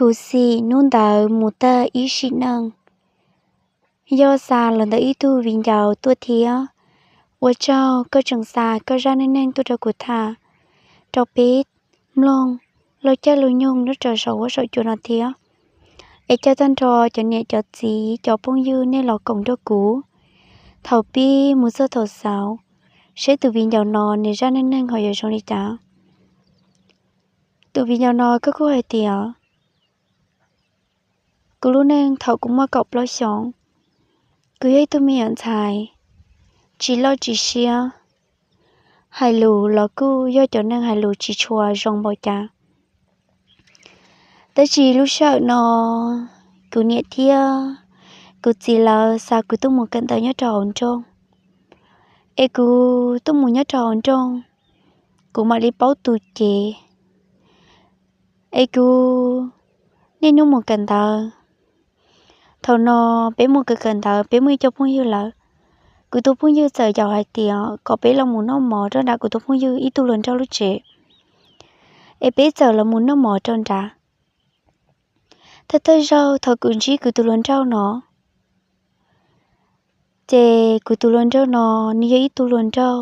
Kuv xim hnub ntawd mus tag ib sim neej, yog xa los ntawm ib tug viv ncaus tuaj thiab. Ua tsaug koj tseem xa koj zaj neej neeg tuaj rau kuv tham rau peb mloog, los caij los nyoog nyob rau saum huab saum cua no thiab. Es caw tag nrho cov niam cov txiv cov phooj ywg nej los koom nrog kuv thaum pib mus txog thaum xaus, seb tus viv ncaus no nws zaj neej neeg ho yuav zoo li cas. Tus viv ncaus no koj kuj hais tias, kuv lub neej thaum kuv muaj kaum plaub xyoos, kuv yog ib tug me nyuam ntxhais tsis loj tsis siab, hais lus los kuj yog cov neeg hais lus tsis tshua zoo npaum cas. Tab sis lub sij hawm no kuv niam thiab kuv txiv lawv xa kuv tuaj mus kawm ntawv nyob rau hauv nroog. Es kuv tuaj mus nyob rau hauv nroog, kuv mam li paub tus cev. Es kuv niaj hnub mus kawm ntawv. Thaum no peb mus kawm kawm ntawv peb muaj ib co phooj ywg lawm. Kuv tus phooj ywg txawm yaum hais tias kom peb los mus noj mov rau nram kuv tus phooj ywg ib tug hluas nraug lub tsev, es peb txawm los mus noj mov rau nrad. Thawj thawj zaug thaum kuv ntsib kuv tus hluas nraug no, ces kuv tus hluas nraug no nws yog ib tug hluas nraug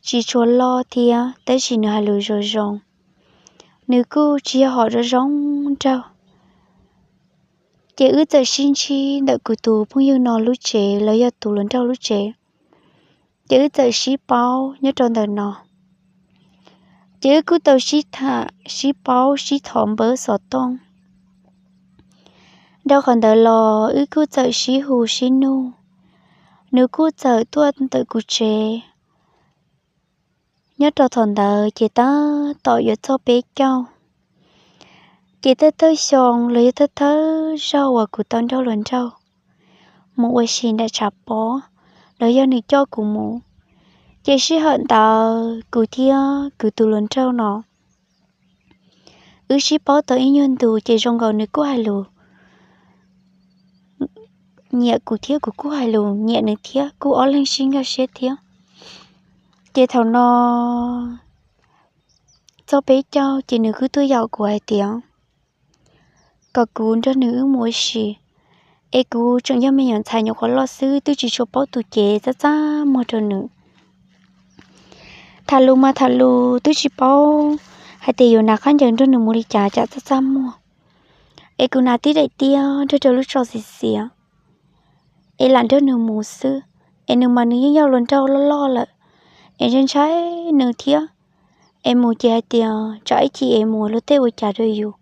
tsis tshua loj thiab, tab sis nws hais lus zoo zoo, nws kuj tsis yog hom zoo zoo nraug. Ces wb txawm sib ntsib ntawm kuv tus phooj ywg no lub tsev los yog tus hluas nraug lub tsev, ces wb txawm sib paub nyob rau ntawm no. Ces wb kuj tau sib tham sib paub sib thov npawb xov tooj. Dhau qhov ntawd los wb kuj txawm sib hu sib nug, nws kuj txawm tuaj ntawm kuv tsev. Nyob rau thaum ntawd ces tab tom yuav txog peb caug, ces thawj thawj xyoo los yog thawj thawj zaug uas kuv tau nrog hluas nraug mus ua si nram tshav pob, los yog nws coj kuv mus. Ces sij hawm ntawd kuv thiab kuv tus hluas nraug no wb sib paub tau ib nyuag ntus ces zoo nkaus nws kuj hais lus nyiam kuv thiab kuv kuj hais lus nyiam nws thiab, kuj ob leeg sib nkag siab thiab. Ces thaum no txog peb caug ces nws kuj tuaj yaum kuv hais tias kom kuv nrog nws wb mus ua si, es kuv tseem yog me nyuam ntxhais nyuam qhuav loj xwb twb tsis tshua paub tus cev txaj txaj muag rau nws. Tham lus mas tham lus twb tsis paub hais tias yuav hnav khaub ncaws nrog nws mus li cas cas txaj txaj muag. Es kuv hnav tib daim tiab nrog rau lub tsho xiav xiav, es lam nrog nws mus xwb. Es nws mas nws yeej yog hluas nraug loj loj lawm, es ntshai ntshai nws thiab. Es mus ces hais tias tsam ib chim es mus luag tej ua cas rau yus,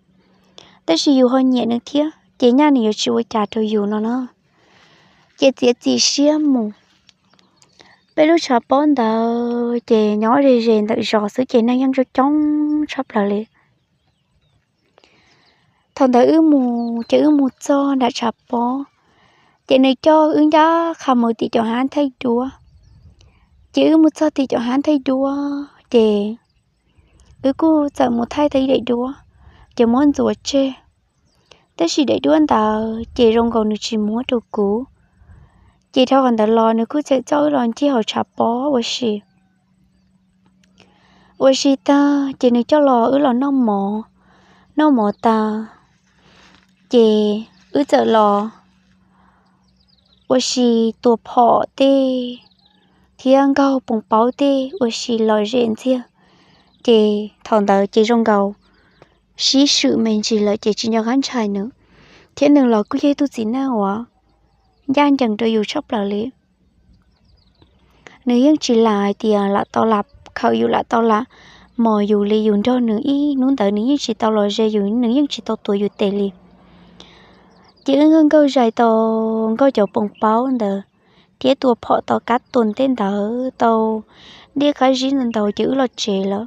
tab sis yus ho nyiam nws thiab ces nyaj nws yuav tsis ua cas rau yus no na. Ces txiav txim siab mus. Peb lub tshav pob ntawd ces nyob ze ze ntawm zos xwb ces neeg yeej coob coob tshaj plaws li. Thaum ntawd wb mus ces wb mus txog nram tshav pob, ces nws coj wb ncaj qha mus tim cov hav thaij duab. Ces wb mus txog tim cov hav thaij duab ces wb kuj txawm mus thaij tau ib daim duab, ces muab ntxuav tseg. Tab sis daim duab ntawd ces zoo nkaus nws tsis muab rau kuv. Ces dhau qhov ntawd los nws kuj txawm coj wb los ncig hauv tshav pob ua si. Ua si tag ces nws coj los wb los noj mov, noj mov tas ces wb txawm los ua si tua phom tej thiab nkaug poos paub tej ua si lom zem ntxiag. Ces thaum ntawd ces zoo nkaus sib swm me ntsis lawm ces tsis nco qab ntshai nws, thiab nws los kuj yog ib tug txiv neej uas ncaj ncees rau yus tshaj plaws li. Nws yeej tsis lam hais tias lam tau lam khawm yus lam tau lam mos yus li, yus nrog nws ib hnub ntawd nws yeej tsis tau los ze yus, nws yeej tsis tau tuav yus tes li. Ces wb nkaug nkaug zais tau nkaug cov poos paub ntawd thiab tua phom tau kab tua tej ntawd tau dej qab zib ntau ntau ces wb los tsev lawm.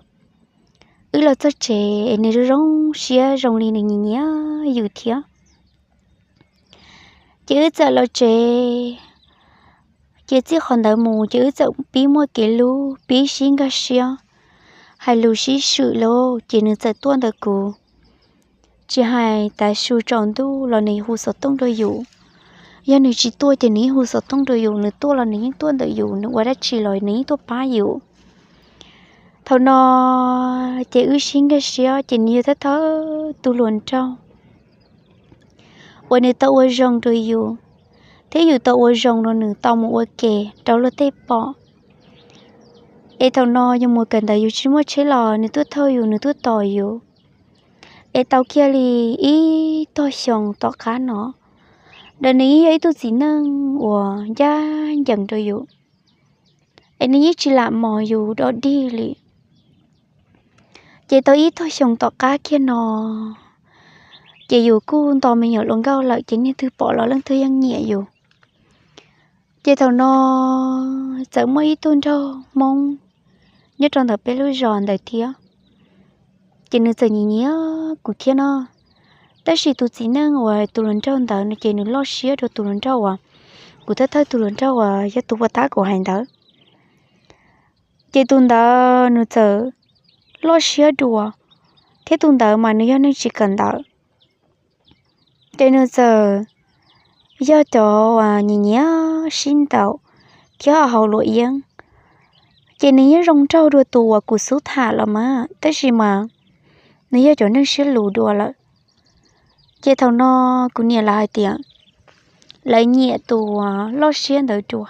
Wb los txog tsev es nws zoo zoo siab zoo li nws nyiam nyiam yus thiab. Ces wb txawm los tsev, ces txij qhov ntawd mus ces wb txawm pib muaj kev hlub, pib sib nkag siab, hais lus sib swm lawm ces nws txawm tuaj ntawm kuv. Tsis hais tav su tsaus ntuj los nws hu xov tooj rau yus. Yog nws tsis tuaj ces nws yeej hu xov tooj rau yus, nws tuaj los nws yeej tuaj ntawm yus, nws ua dab tsi los nws yeej tuaj pab yus. Thaum no ces wb sib nkag siab ces nws yog thawj thawj tus hluas nraug uas nws tau ua zoo rau yus, thiab yus tau ua zoo rau nws tau mus ua ke rau luag tej pom. Es thaum no yus mus kawm ntawv yus tsis muaj tsheb los nws tuaj thauj yus, nws tuaj tos yus. Es tau kiag li ib tog xyoo tom qab no, ntawm nws yeej yog ib tug txiv neej uas ncaj ncees rau yus, es nws yeej tsis lam mos yus dog dig li. Ces tau ib tog xyoo tom qab kiag no, ces yus kuj nto me nyuam hluas nkauj lawm ces niag twg pom los leej twg yeej nyiam yus. Ces thaum no txawm muaj ib tug nraug Hmoob nyob rau ntawm peb lub zos ntawd thiab, ces nws txawm nyiam nyiam kuv thiab no. Tab sis tus txiv neej uas tus hluas nraug ntawd no ces nws loj siab dua tus hluas nraug uas, kuv thawj thawj tus hluas nraug uas yog tus puag ta kuv hais ntawd. Ces tus ntawd nws txawm loj siab dua, thiab tus ntawd mas nws yog neeg tsis kawm ntawv. Ces nws txawm yog cov uas nyiam nyiam sib ntaus thiab haus luam yeeb. Ces nws yeej zoo nraug dua tus uas kuv xub tham los mas, tab sis mas nws yog cov neeg siab lus dua lawm. Ces thaum no kuv niam lawv hais tias lawv nyiam tus uas loj siab ntawd dua,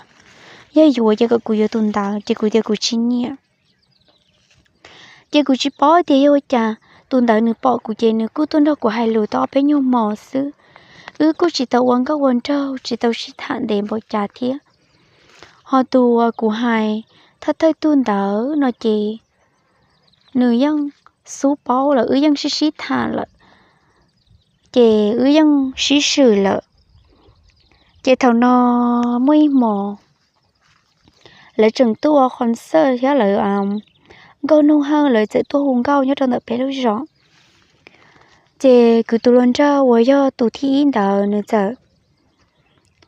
yog yuav ces kom kuv yuav tus ntawd, ces kuv tias kuv tsis nyiam. Ces kuv tsis paub tias yog ua cas, tus ntawd nws pom kuv ces nws kuj tuaj nrog kuv hais lus tau ob peb nyuag hmo xwb. Wb kuj tsis tau ua nkauj ua nraug, tsis tau sib tham ntev npaum cas thiab. Ho tus uas kuv hais thawj thawj tug ntawd no ces nws yeej xub paub lawm, wb yeej sib sib tham lawm, ces wb yeej sib swm lawm. Ces thaum no muaj ib hmo lawv tseem tuaj ua qhov xawj thiab lawv nkauj nug hawj, lawv txawm tuaj hu nkauj nyob rau ntawm peb lub zos. Ces kuv tus hluas nraug uas yog tus thib ib ntawd nws txawm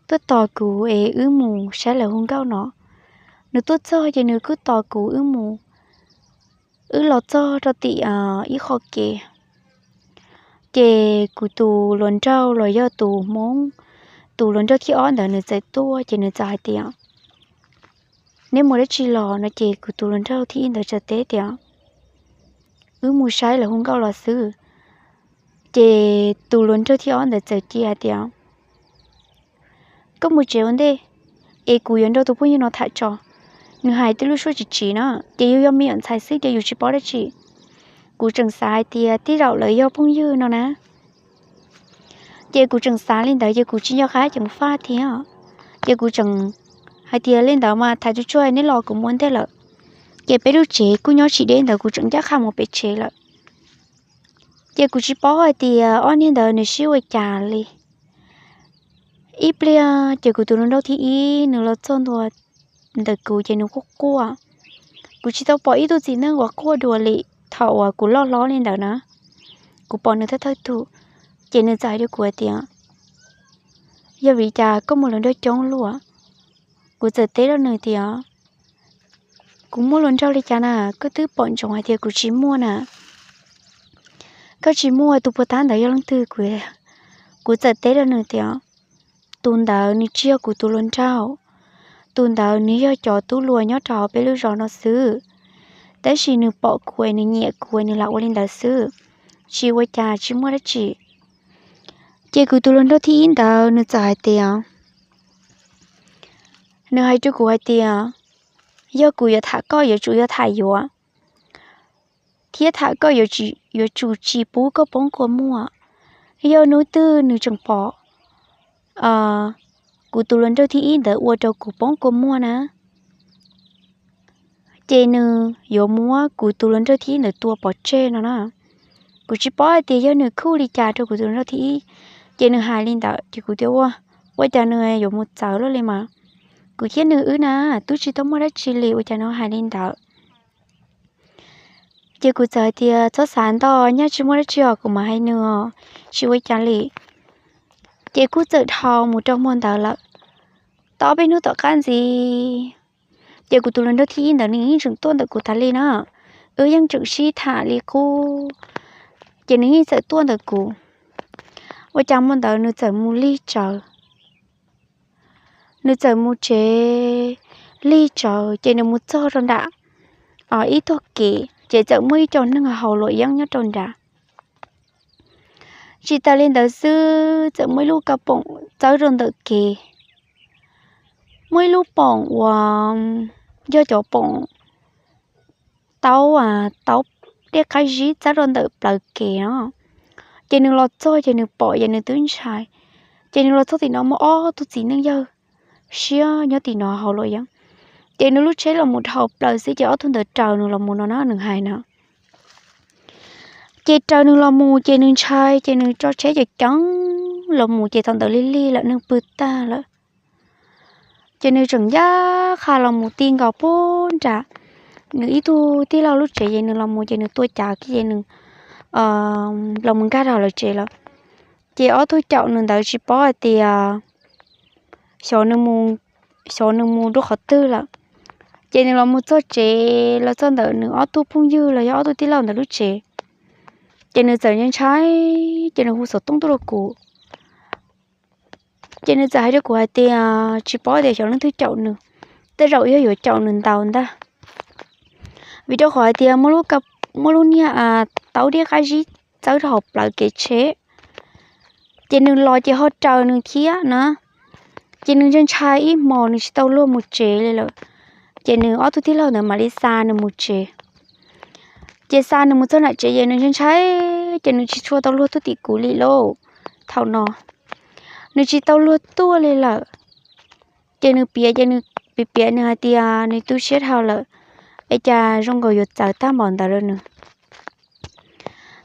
tuaj tos kuv es wb mus saib lawv hu nkauj no. Nws tuaj txog ces nws kuj tos kuv wb mus, wb los txog rau tim ib qho kev. Ces kuv tus hluas nraug los yog tus Hmoob, tus hluas nraug thib ob ntawd nws txawm tuaj ces nws txawm hais tias, neb mus dab tsi los no? Ces kuv tus hluas nraug thib ib ntawd txawm teb tias, wb mus saib lawv hu nkauj los xwb. Ces tus hluas nraug thib ob ntawd txawm cia hais tias, koj mus tsev ua ntej, es kuv yuav nrog tus phooj ywg no tham tso. Nws hais tej lub suab tsis tsis no ces yus yog me nyuam ntxhais xwb ces yus tsis paub dab tsi. Kuv tseem xav hais tias tej zaum lawv yog phooj ywg no na. Ces kuv tseem xav li ntawd ces kuv tsis nco qab ces mus faj thiab. Ces kuv tseem hais tias li ntawd mas tham tsuag tsuag neb los kuv mus ua ntej lawm. Ces peb lub tsev kuj nyob tsis deb ntawd, kuv tseem ncaj qha mus pem tsev lawm. Ces kuv tsis paub hais tias ob niag ntawd nws sib ua cas li. Ib pliag ces kuv tus hluas nraug thib ib nws los txog ntua ntawm kuv ces nws quaj quaj. Kuv tsis tau pom ib tug txiv neej uas quaj dua li thaum uas kuv loj hlob li ntawd na. Kuv pom nws thawj thawj tug. Ces nws txawm hais rau kuv hais tias, yog vim li cas koj muaj hluas nraug coob luaj? Kuv txawm teb rau nws tias, kuv muaj hluas nraug li cas na, koj twb pom ntsoov hais tias kuv tsis muaj na. Koj tsis muaj, tus puag ta ntawd yog leej twg? Kuv, kuv txawm teb rau nws tias, tus ntawd nws tsis yog kuv tus hluas nraug. Tus ntawd nws yog cov tub hluas nyob rau hauv peb lub zos no xwb, tab sis nws pom kuv es nws nyiam kuv es nws lam ua li ntawd xwb, tsis ua cas, tsis muaj dab tsi. Ces kuv tus hluas nraug thib ib ntawd nws txawm hais tias, nws hais rau kuv hais tias, yog kuv yuav tham koj yuav tsum yog tham yuav, thiab tham koj yuav tsum tsis pub koj poob kua muag. Yog hnub twg nws tseem pom kuv tus hluas nraug thib ib ntawd ua rau kuv poob kua muag na, ces nws yuav muab kuv tus hluas nraug thib ib ntawd tua pov tseg no na. Kuv tsis paub hais tias yog nws khuj li cas rau kuv tus hluas nraug thib ib, ces nws hais li ntawd ces kuv tias, ua, ua cas nws yuav mus txawv luaj li mas, kuv thiab nws wb na twb tsis tau muaj dab tsi li, ua cas nws hais li ntawd. Ces kuv txawm hais tias, txhob xav ntau, nyaj tsis muaj dab tsi os, kuv mam hais nws os, tsis ua cas li. Ces kuj txawm dhau mus rau hmo ntawd lawm. Tau ob peb hnub tom qab ntxiv, ces kuv tus hluas nraug thib ib ntawd nws yeej tseem tuaj ntawm kuv tas li na, wb yeej tseem sib tham li qub, ces nws yeej txawm tuaj ntawm kuv. Ua cas hmo ntawd nws txawm mus lig tsawv, nws txawm mus tsev lig tsawv, ces nws mus txog rau nram ib tog kev ces txawm muaj ib co neeg haus luam yeeb nyob rau nrad. Tsis tas li ntawd xwb, txawm muaj ib lub kab poom txawb rau ntawm kev, muaj ib lub poom uas yog cov poom taub, taub dej qab zib txawb rau ntawm plawv kev no. Ces nws los txog ces nws pom ces nws twb ntshai. Ces nws los txog tim no muaj ob tug txiv neej yawg siab nyob tim no haus luam yeeb. Ces nws lub tsheb los mus dhau plaws xwb ces ob tug ntawd raws nws los mus no na, nws hais no. Ces raws nws los mus ces nws ntshai ces nws tso tsheb ces ceev los mus ces thaum ntawd lig lig lawm, neeg pw tag lawm. Ces nws tseem ncaj qha los mus ti nkaus pub nram nws ib tug tij laug lub tsev ces nws los mus ces nws tua cav kiag ces nws los mus nkag rau hauv lawv tsev lawm. Ces ob tug caum nws ntawd tsis paub hais tias xyov nws mus dua qhov twg lawm. Ces nws los mus txog tsev, los txog ntawm nws ob tug phooj ywg los yog ob tug tij laug ntawd lub tsev, ces nws txawm ntshai, ces nws hu xov tooj tuaj rau kuv. Ces nws txawm hais rau kuv hais tias tsis paub tias xyov leej twg caum nws, tej zaum yog yuav caum nws ntaus ntag. Vim rau qhov hais tias muaj lub niag taub dej qab zib txawb rau hauv plawv kev tsheb, ces nws los ces ho raws nws thiab na. Ces nws ntshai ntshai ib hmos nws tsis tau luag mus tsev li lawm. Ces nws ob tug tij laug ntawd mam li xa nws mus tsev. Ces xa nws mus txog nram tsev ces nws ntshai ntshai, ces nws tsis tshua tau luag tuaj tim kuv li lauj. Thaum no nws tsis tau luag tuaj li lawm. Ces nws piav ces nws piav piav nws hais tias nws tu siab dhau lawm, es cas zoo nkaus yuav txawv tag npaum ntawd rau nws.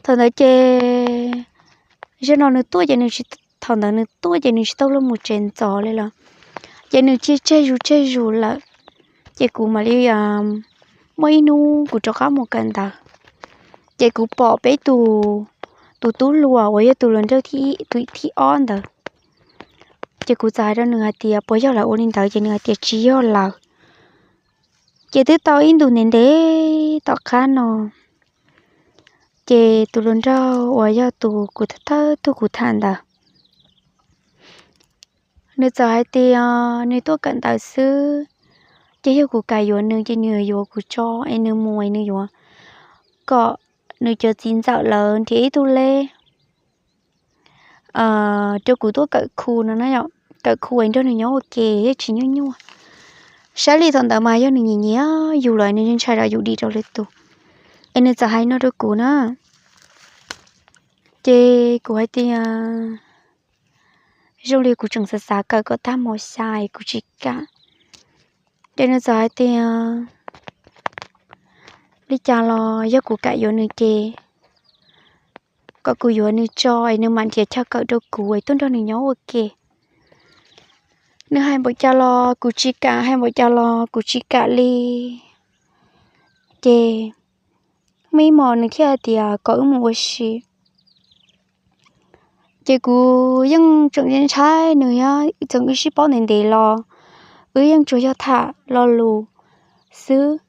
Thaum ntawd ces zaum no nws tuaj ces nws tsis, thaum ntawd nws tuaj ces nws tsis tau luag mus tsev ntxov li lawm. Ces nws cia tseg zus tseg zus lawm. Ces kuv mam li muaj ib hnub kuv rov qab mus kawm ntawv, ces kuv pom peb tus, tus tub hluas uas yog tus hluas nraug thib ob ntawd. Ces kuv txawm hais rau nws hais tias puas yog lawv ua li ntawd, ces nws hais tias tsis yog lawv. Ces twb tau ib ntus ntev ntev tom qab no, ces tus hluas nraug uas yog tus kuv thawj thawj tug kuv tham ntawd, nws txawm hais tias nws tuaj kawm ntawv xwb, ces yog kuv kam yuav nws ces nws yuav kuv tso es nws mus es nws yuav kom nws cov txiv ntxawm lawv nrhiav ib tug leb rau kuv tuaj kawm khu no na, kawm khu es nrog nws nyob ua ke thiaj tsis nyuaj nyuaj. Saib li thaum ntawd mas yog nws nyiam nyiam yus lawm nws ntshai rau yus dim rau lwm tus, es nws txawm hais no rau kuv na. Ces kuv hais tias zoo li kuv tseem xav xav kawm kom tag mos xya es kuv tsis kam. Ces nws txawm hais tias li cas los yog kuv kam yuav nws ces kom kuv yuav nws tso es nws mam nrhiav chaw kawm rau kuv es tuaj nrog nws nyob ua ke. Nws hais npaum cas los kuv tsis kam, hais npaum cas los kuv tsis kam li. Ces muaj ib hmos nws thiaj hais tias kom wb mus ua si. Ces kuv yeej tseem ntshai nws, txawm wb sib paub ntev ntev los wb yeej tsuas yog tham lo lus xwb.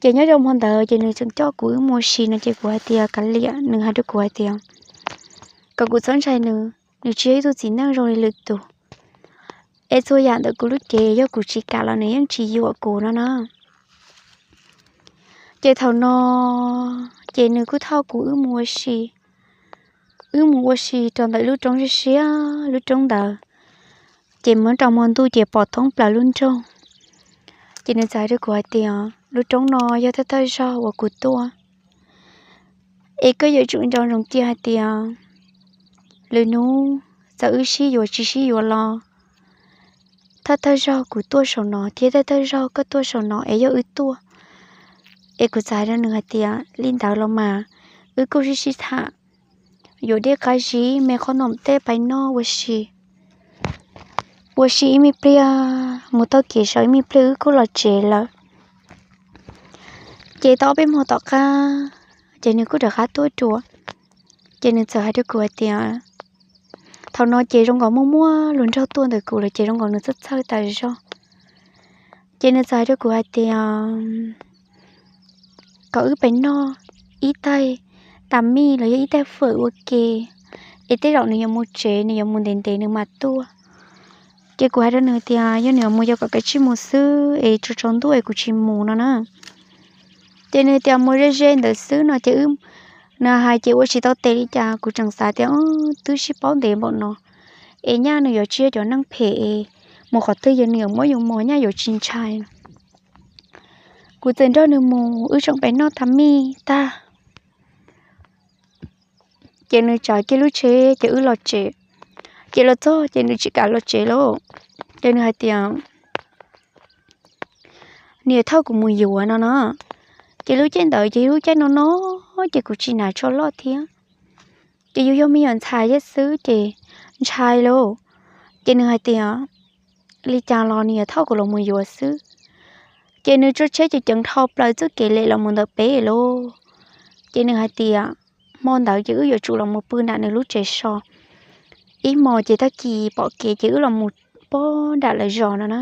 Ces nyob rau hmo ntawd ces nws tseem coj kuv wb mus ua si no ces kuv hais tias kav liam, nws hais rau kuv hais tias kom kuv txhob ntshai nws, nws tsis yog ib tug txiv neej zoo li lwm tus, es txhua yam ntawm kuv lub cev yog kuv tsis kam los nws yeej tsis yuam kuv no na. Ces thaum no ces nws kuj thauj kuv wb mus ua si, wb mus ua si rau ntawm lub roob siab siab, lub roob ntawd ces muab rau hmo ntuj ces pom thoob plaws lub nroog. Ces nws txawm hais rau kuv hais tias lub roob no yog thawj thawj zaug uas kuv tuaj, es koj yuav tsum nco ntsoov cia hais tias lwm hnub txawm wb sib yuav tsis sib yuav los thawj thawj zaug kuv tuaj saum no thiab thawj thawj zaug koj tuaj saum no es yog wb tuaj. Es kuv txawm hais rau nws hais tias li ntawd los mas wb kuj sib sib tham, yuav dej qab zib me qhob noom tej pais noj ua si, ua si ib me pliag mus taug kev saum ib me pliag wb kuj los tsev lawm. Ces tau ob peb hmo tom qab ces nws kuj rov qab tuaj dua. Ces nws txawm hais rau kuv hais tias thaum no ces zoo nkaus muaj muaj hluas nraug tuaj ntawm kuv lawm ces zoo nkaus nws txhawj txhawj tas zog. Ces nws txawm hais rau kuv hais tias kom wb pais noj ib taig tas mij los yog ib taig fawm ua ke, es tej zaum nws yuav mus tsev, nws yuav mus ntev ntev nws mam tuaj. Ces kuv hais rau nws tias yog nws yuav mus yog kom kav tsij mus xwb es tsaus tsaus ntuj es kuv tsis mus no na. Ces nws tias mus ze ze ntawd xwb no ces wb, nws hais ces ua tsis tau tes li cas, kuv tseem xav tias twb sib paub ntev npaum no es nyaj nws yuav tsis yog cov neeg phem, mus qhov twg yog nws yuav muab yus mos nyaj yuav tsis ntshai. Kuv txawm nrog nws mus, wb tseem pem noj tas mij tag ces nws tsav kiag lub tsheb ces wb los tsev. Ces los txog ces nws tsis kam los tsev lawm, ces nws hais tias nws yuav thauj kuv mus yuav no no. Ces lub caij ntawd ces lub caij no no ces kuv tsis hnav tsho loj thiab, ces yus yog me nyuam ntxhais thiab xwb ces ntshai lauj. Ces nws hais tias li cas los nws yuav thauj kuv los mus yuav xwb. Ces nws tso tsheb ces ceev dhau plaws txoj kev lem los mus ntawm peb lauj. Ces nws hais tias hmo ntawd ces wb yuav tsum los mus pw nram nws lub tsev so ib hmos ces tag kis pom kev ces wb los mus pog nram lawv zos no na.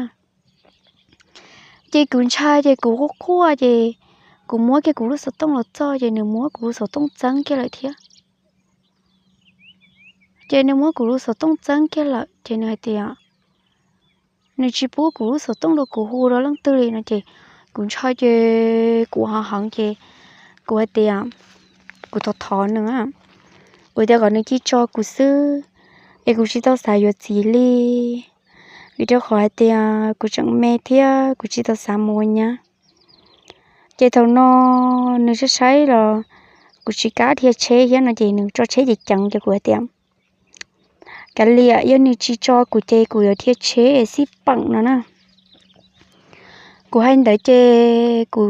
Ces kuv ntshai ces kuv quaj quaj ces kuv muab kiag kuv lub xov tooj los txog ces nws muab kuv lub xov tooj txeeb kiag lawm thiab. Ces nws muab kuv lub xov tooj txeeb kiag lawm ces nws hais tias nws tsis pub kuv lub xov tooj rau kuv hu rau leej twg li no ces kuv ntshai ces kuv ho heev ces kuv hais tias kuv thov thov nws, kuv tias kom nws cia tso kuv xwb es kuv tsis tau xav yuav txiv li, vim rau qhov hais tias kuv tseem me thiab kuv tsis tau xav mus ua nyab. Ces thaum no nws saib saib los kuv tsis kam dhia tsheb thiab no ces nws tso tsheb ceev ceev ces kuv hais tias kav liam, yog nws tsis tso kuv ces kuv yuav dhia tsheb xij peem no na. Kuv hais ntawd ces kuv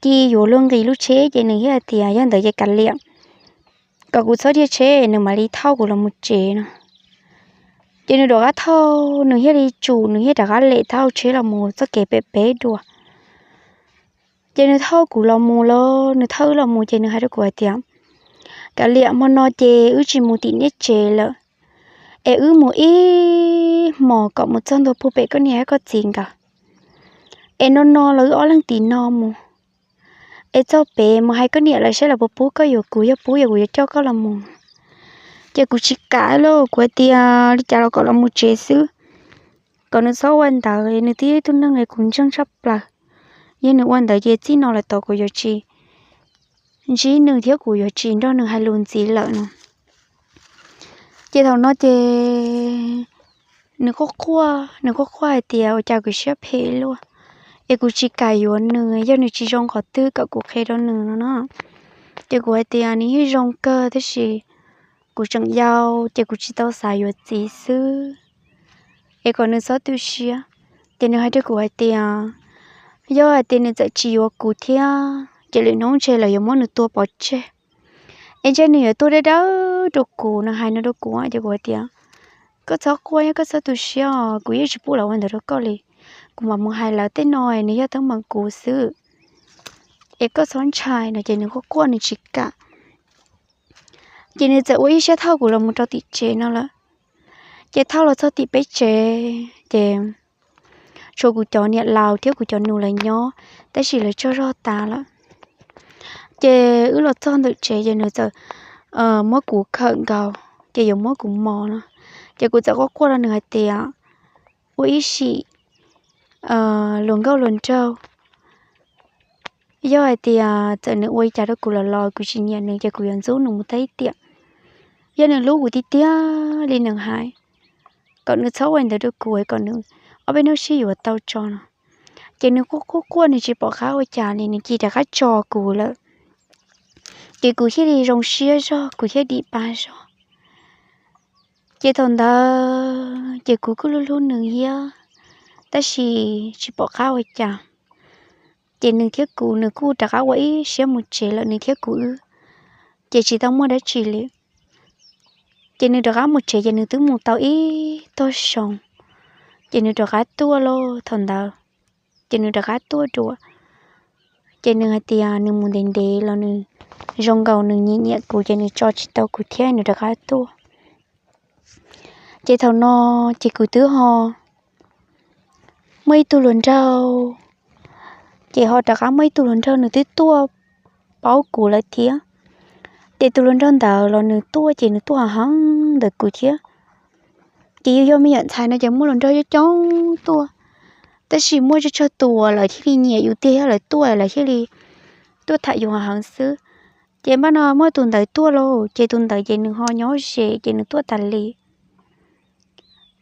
cia yuav luag nqis lub tsheb ces nws thiaj hais tias yog ntawd ces kav liam, kom kuv txhob dhia tsheb nws mam li thauj kuv los mus tsev no. Ces nws rov qab thauj, nws thiaj li tsum, nws thiaj rov qab lem thauj tsheb los mus txoj kev pem peb dua. Ces nws thauj kuv los mus los nws thauj wb los mus ces nws hais rau kuv hais tias kav liam, hmo no ces wb tsis mus tim nej tsev lawm, es wb mus ib hmos kom mus txog ntua puag pem koj niam thiab koj txiv nkawd, es no no los wb ob leeg tim no mus, es txog pem mus hais koj niam lawv saib lawv puas pub koj yuav kuv, yog pub yog kuv yuav coj koj los mus. Ces kuv tsis kam lauj, kuv hais tias li cas los kom los mus tsev xwb, kom nws txhob ua ntawd, nws twb yog ib tug neeg es kuv ntseeg tshaj plaws. Yog nws ua ntawd ces txij no lawm tod kuv yuav tsis ntsib nws thiab kuv yuav tsis nrog nws hais lus ntxiv lawm no. Ces thaum no ces nws quaj quaj, nws quaj quaj hais tias ua cas kuv siab phem luaj, es kuv tsis kam yuav nws, yog nws tsis zoo qhov twg kom kuv qhia rau nws no no. Ces kuv hais tias nws yeej zoo kawg tab sis kuv tseem yau ces kuv tsis tau xav yuav txiv xwb, es kom nws txhob tu siab. Ces nws hais rau kuv hais tias yog hais tias nws txawm tsis yuav kuv thiab ces lwm hnub ntshe lawv yuav muab nws tua pov tseg, es ntshe nws yuav tuaj dawb dawb rau kuv no, hais no rau kuv. Ces kuv hais tias koj txhob quaj, yog koj txhob tu siab os, kuv yeej tsis pub lawv ua ntawd rau koj li. Kuv mam mus hais lawv tej no, nws yog teeb meem kuv xwb, es koj txhob ntshai no. Ces nws quaj quaj nws tsis kam. Ces nws txawm ua ib siab thauj kuv los mus rau tim tsev no lawm. Ces thauj los txog tim peb tsev ces tshuav kuv cov niam laus thiab kuv cov nus lawv nyob, tab sis lawv tsaug zog tas lawm. Ces wb los txog ntawm tsev ces nws txawm muab kuv khawm nkaus ces yuav muab kuv mos no. Ces kuv txawm quaj quaj rau nws hais tias ua ib sim luag nkauj luag nraug, yog hais tias txawm nws ua li cas rau kuv los los kuv tsis nyiam nws ces kuv yuav ntxub nws mus tag ib tiam. Yog nws hlub kuv tiag tiag li nws hais, kom nws txhob ua li ntawd rau kuv, kom nws ob peb hnub sib yuav tau tso no. Ces nws quaj quaj quaj nws tsis pom qab ua cas li, nws cia li rov qab tso kuv lawm. Ces kuv thiaj li zoo siab zog, kuv thiaj dim pa zog. Ces thaum ntawd ces kuv kuj hlub hlub nws thiab, tab sis tsis pom qab ua cas. Ces nws thiab kuv, nws kuj rov qab ua ib siab mus tsev lawm, nws thiab kuv wb ces tsis tau muaj dab tsi li. Ces nws rov qab mus tsev ces nws twb mus tau ib tog xyoo, ces nws rov qab tuaj lauj. Thaum ntawd ces nws rov qab tuaj dua. Ces nws hais tias nws mus ntev ntev los nws zoo nkaus nws nyiam nyiam kuv ces nws tso tsis tau kuv thiab nws rov qab tuaj. Ces thaum no ces kuv twb ho muaj ib tug hluas nraug, ces ho rov qab muaj ib tug hluas nraug nws twb tuaj paub kuv lawm thiab. Ces tus hluas nraug ntawd los nws tuaj ces nws tuaj heev heev ntawm kuv thiab. Ces yus yog me nyuam ntxhais no ces muaj hluas nraug coob coob tuaj, tab sis muaj tsawg tsawg tus lawv thiaj li nyiam yus tiag thiab lawv tuaj lawv thiaj li tuaj tham yus heev xwb. Ces npaj no muaj tus ntawd tuaj lauj, ces tus ntawd ces nws ho nyob ze ces nws tuaj tas li.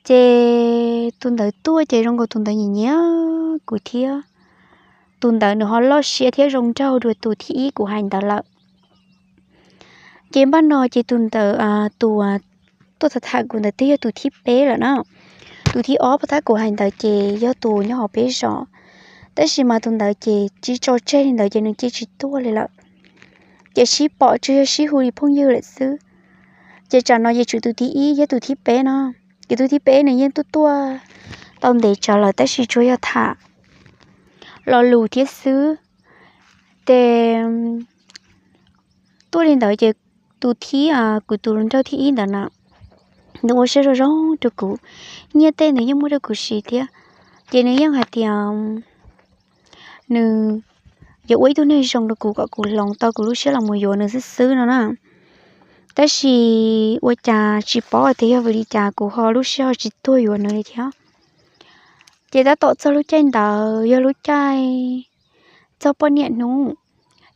Ces tus ntawd tuaj ces zoo nkaus tus ntawd nyiam nyiam kuv thiab. Tus ntawd nws ho loj siab thiab zoo nraug dua tus thib ib kuv hais ntawd lawm. Ces npaj no ces tus ntawd, tus tuaj tham tham kuv ntawd twb yog tus thib peb lawm na. Tus thib ob puag ta kuv hais ntawd ces yog tus nyob hauv peb zos, tab sis mas tus ntawd ces tsis tso tseg li ntawd ces nws cia tsis tuaj li lawm. Ces sib pom tsuas yog sib hu li phooj ywg lawm xwb. Ces tsam no ces tshuav tus thib ib thiab tus thib peb no. Ces tus thib peb nws yeej tuaj tuaj tau ntev tsawv lawm tab sis tsuas yog tham lo lus thiab xwb. Ces tuaj li ntawd ces tus thib, kuv tus hluas nraug thib ib ntawd na, nws ua siab zoo zoo rau kuv, nyiaj tej nws yeej muab rau kuv siv thiab. Ces nws yeej hais tias nws yuav ua ib tug neeg zoo rau kuv kom kuv hloov tau kuv lub siab los mus yuav nws xwb xwb no na. Tab sis ua cas tsis paub tias yog vim li cas kuv ho lub siab ho tsis tuag yuav nws li thiab. Ces tab tom txog lub caij ntawd yog lub caij txog poj niam hnub,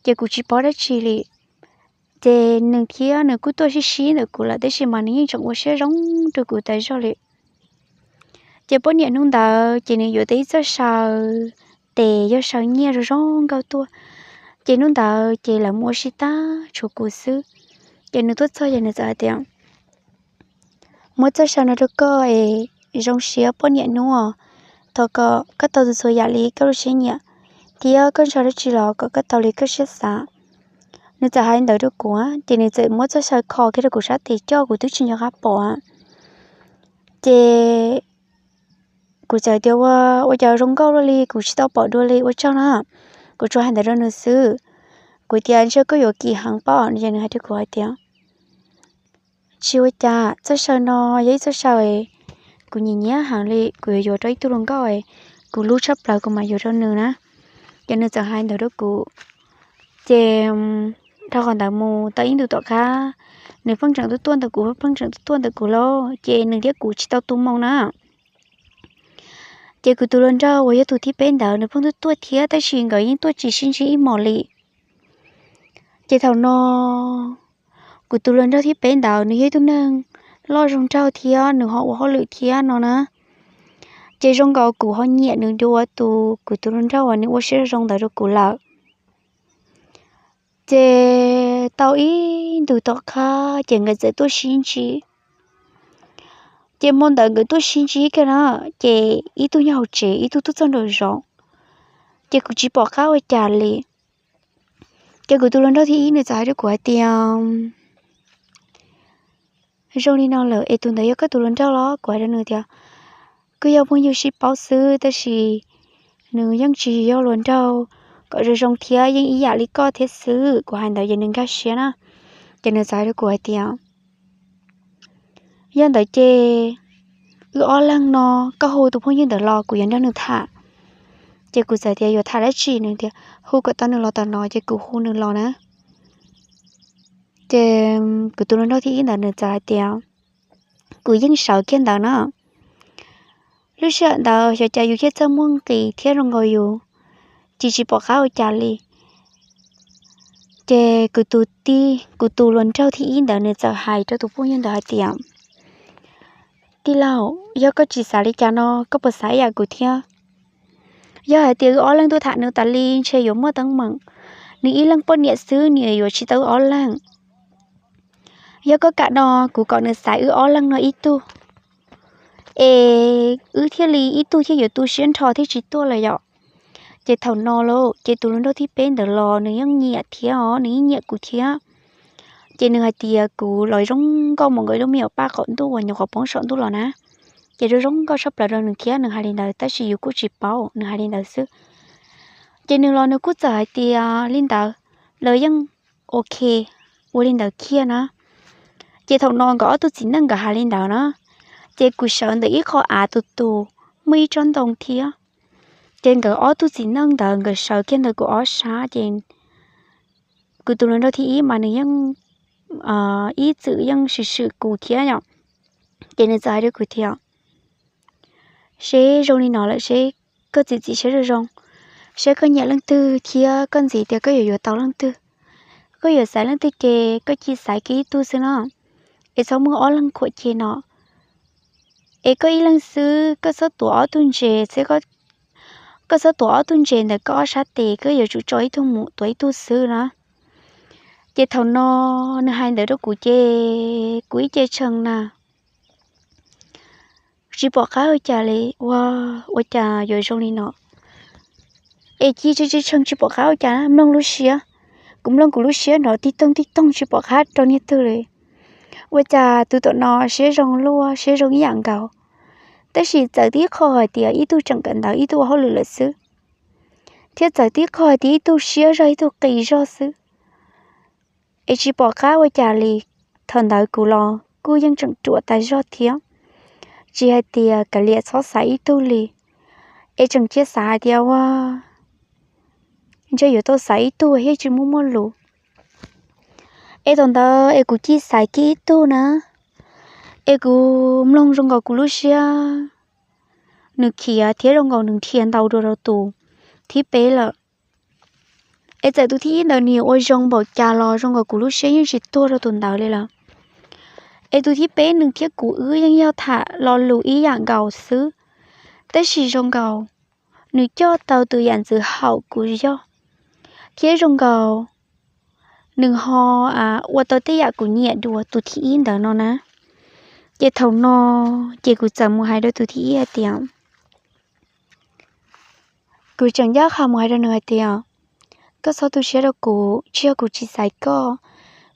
ces kuv tsis paub dab tsi li. Ces nws thiab nws kuj tuaj sib sib ntawm kuv lawm tab sis mas nws yeej tseem ua siab zoo rau kuv tas zog li. Ces poj niam hnub ntawd ces nws yuav tau ib txoj saw tes yog saw nyiaj zoo zoo nkauj tuaj. Ces hnub ntawd ces lawv mus ua si tag tshuav kuv xwb. Ces nws tuaj txog ces nws txawm hais tias, muab txoj saw no rau koj es zoo siab poj niam hnub os, thov kom koj tau txhua txhua yam li koj lub siab nyiam, thiab koj ntshaw dab tsi los kom koj tau li koj siab xav. Nws txawm hais ntawd rau kuv ces nws txawm muab txoj saw kho kiag rau kuv sab tes coj kuv twb tsis nco qab pom. Ces kuv txawm tias ua, ua cas zoo nkauj luaj li kuv tsis tau pom dua li ua tsaug na. Kuv tsuas hais ntawd rau nws xwb. Kuv tias ntshe koj yuav kim heev pob no ces nws hais rau kuv hais tias, tsis ua cas, txoj saw no yog ib txoj saw kuv nyiam nyiam heev li, kuv yuav yuav rau ib tug hluas nkauj, kuv hlub tshaj plaws kuv mam yuav rau nws na. Ces nws txawm hais ntawd rau kuv. Ces dhau qhov ntawd mus tau ib ntus tom qab, nws pheej tseem tuaj tuaj ntawm kuv, pheej tseem tuaj tuaj ntawm kuv lauj, ces nws thiab kuv tsis tau tu moo na. Ces kuv tus hluas nraug uas yog tus thib peb ntawd nws pheej tuaj tuaj thiab tab sis nkawd yeej tuaj tsis sib ntsib ib hmos li. Ces thaum no kuv tus hluas nraug thib peb ntawd nws yog ib tug neeg loj zoo nraug thiab nws ho ua hauj lwm thiab no na. Ces zoo nkaus kuv ho nyiam nws dua tus kuv tus hluas nraug uas nws ua siab zoo ntawd rau kuv lawm. Ces tau ib ntus tom qab ces nkawd txawm tuaj sib ntsib. Ces hmo ntawd nkawd tuaj sib ntsib kiag na, ces ib tug nyob hauv tsev ib tug tuaj txog nraum zoov. Ces kuv tsis pom qab ua cas li. Ces kuv tus hluas nraug thib ib nws txawm hais rau kuv hais tias, zoo li no lawm es tus ntawd yog koj tus hluas nraug los? Kuv hais rau nws tias, kuj yog phooj ywg sib paub xwb tab sis nws yeej tsis yog hluas nraug kom zoo zoo thiab yeej ib yam li koj thiab xwb. Kuv hais ntawd ces nws nkag siab na. Ces nws txawm hais rau kuv hais tias, yog ntawd ces wb ob leeg no, koj hu tus phooj ywg ntawd los kuv yuav nrog nws tham. Ces kuv txawm tias yuav tham dab tsi? Nws tias hu kom tau nws los tom no ces kuv hu nws los na. Ces kuv tus hluas nraug thib ib ntawd nws txawm hais tias, kuv yeej sawv kiag ntawd na. Lub sij hawm ntawd xyov cas yus thiaj txawj muaj nqis thiab zoo nkaus yus tsis tsis pom qab ua cas li. Ces kuv tus tij, kuv tus hluas nraug thib ib ntawd nws txawm hais rau tus phooj ywg ntawd hais tias, tij laug, yog koj tsis xav li cas no koj puas xav ib yam kuv thiab? Yog hais tias wb ob leeg tuaj tham nws tas li ntshe yuav muaj teeb meem. Nws ib leeg poj niam xwb nws yuav tsis tau wb ob leeg. Yog koj kam no kuv kom nws xaiv wb ob leeg no ib tug, es wb thiaj li ib tug thiaj yuav tu siab nrho thiaj tsis tuaj lawm yom. Ces thaum no lauj ces tus hluas nraug thib peb ntawd los nws yeej nyiam thiab os, nws yeej nyiam kuv thiab. Ces nws hais tias kuv los zoo nkauj mus nkaus ib lub me nyuam paj qaum ntuj uas nyuam qhuav poob saum ntuj los na. Ces zoo zoo nkauj tshaj plaws rau nws thiab nws hais li ntawd tab sis yus kuj tsis paub, nws hais li ntawd xwb. Ces nws los nws kuj txawm hais tias li ntawd, lawv yeej ok, ua li ntawd kiag na. Ces thaum no nkawd ob tug txiv neej nkawd hais li ntawd na, ces kuv sawv ntawm ib qho av tus tus muaj ib tsob ntoo thiab. Ces nkawd ob tug txiv neej ntawd nkawd sawv kiag ntawm kuv ob sab ces kuv tus hluas nraug thib ib mas nws yeej ib txwm yeej swm swm kuv thiab yom. Ces nws txawm hais rau kuv tias, seb zoo li no lawm seb koj txiav txim siab zoo zoo, saib koj nyiam leej twg thiab koj ntxiv tias koj yuav yuav tau leej twg. Koj yuav xaiv leej twg ces koj cia xaiv kiag ib tug xwb no, es txhob muaj ob leeg khuam ceg no. Es koj ib leeg xwb, koj txhob tuav ob tug ntses, koj txhob tuav ob tug ntses ntawm koj ob sab tes, koj yuav tsum tso ib tug mus tuav ib tug xwb na. Ces thaum no nws hais ntawd rau kuv ces kuv ib ce tshee na, tsis pom qab ua cas li, ua, ua cas yuav zoo li no. Es cia tsis tshee tsis pom qab ua cas, mloog lub siab, kuv mloog kuv lub siab nrov tig toog tig toog tsis pom qab rau niag twg li. Ua cas tus tom no siab zoo luaj siab zoo ib yam nkaus, tab sis txawm tib qho hais tias ib tug tseem kawm ntawv ib tug ua hauj lwm lawm xwb, thiab txawm tib qho hais tias ib tug siab zog ib tug qis zog xwb. Es tsis pom qab ua cas li. Thaum ntawd kuv los kuj yeej tseem ruam tas zog thiab, tsis hais tias kav liam txhob xaiv ib tug li, es tseem cia xav hais tias ua ntshe yuav tau xaiv ib tug thiab tsis muaj muaj lus. Es thaum ntawd es kuv cia xaiv kiag ib tug na, es kuv mloog zoo nkaus kuv lub siab nws khiav thiab zoo nkaus nws nrhiav ntau dua rau tus thib peb lawm. Es txawm tus thib ib ntawd nws ua zoo npaum cas los zoo nkaus kuv lub siab yeej tsis tuag rau tus ntawd li lawm. Es tus thib peb nws thiab kuv wb yeej yog tham lo lus ib yam nkaus xwb, tab sis zoo nkaus nws coj tau tus yam ntxwv haum kuv yog, thiab zoo nkaus nws ho ua tau tej yam kuv nyiam dua tus thib ib ntawd no na. Ces thaum no ces kuv txawm mus hais rau tus thib ib hais tias, kuv tseem ncaj qha mus hais rau nws hais tias, koj txhob tu siab rau kuv, tsis yog kuv tsis xaiv koj,